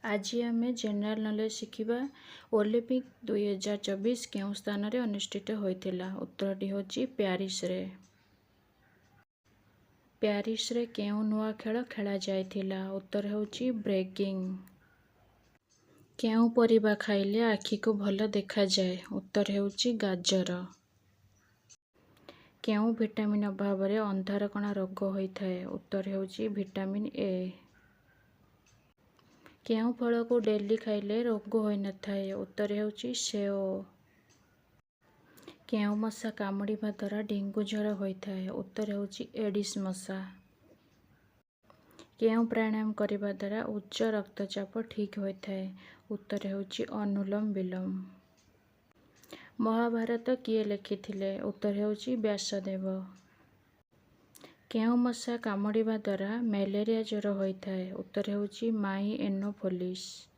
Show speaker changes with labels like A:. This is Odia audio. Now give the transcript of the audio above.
A: ଆଜି ଆମେ ଜେନେରାଲ ନଲେଜ ଶିଖିବା। ଅଲିମ୍ପିକ୍ 2024 କେଉଁ ସ୍ଥାନରେ ଅନୁଷ୍ଠିତ ହୋଇଥିଲା? ଉତ୍ତରଟି ହେଉଛି ପ୍ୟାରିସରେ। ପ୍ୟାରିସରେ କେଉଁ ନୂଆ ଖେଳ ଖେଳାଯାଇଥିଲା? ଉତ୍ତର ହେଉଛି ବ୍ରେକିଂ। କେଉଁ ପରିବା ଖାଇଲେ ଆଖିକୁ ଭଲ ଦେଖାଯାଏ? ଉତ୍ତର ହେଉଛି ଗାଜର। କେଉଁ ଭିଟାମିନ୍ ଅଭାବରେ ଅନ୍ଧାରକଣା ରୋଗ ହୋଇଥାଏ? ଉତ୍ତର ହେଉଛି ଭିଟାମିନ୍ ଏ। କେଉଁ ଫଳକୁ ଡେଲି ଖାଇଲେ ରୋଗ ହୋଇନଥାଏ? ଉତ୍ତର ହେଉଛି ସେଓ। କେଉଁ ମଶା କାମୁଡ଼ିବା ଦ୍ୱାରା ଡେଙ୍ଗୁ ଜ୍ୱର ହୋଇଥାଏ? ଉତ୍ତର ହେଉଛି ଏଡିସ୍ ମଶା। କେଉଁ ପ୍ରାଣାୟାମ କରିବା ଦ୍ୱାରା ଉଚ୍ଚ ରକ୍ତଚାପ ଠିକ୍ ହୋଇଥାଏ? ଉତ୍ତର ହେଉଛି ଅନୁଲୋମ ବିଲୋମ। ମହାଭାରତ କିଏ ଲେଖିଥିଲେ? ଉତ୍ତର ହେଉଛି ବ୍ୟାସଦେବ। କେଉଁ ମଶା କାମୁଡ଼ିବା ଦ୍ୱାରା ମ୍ୟାଲେରିଆ ଜ୍ୱର ହୋଇଥାଏ? ଉତ୍ତର ହେଉଛି ମାଇ ଏନୋଫୋଲିସ୍।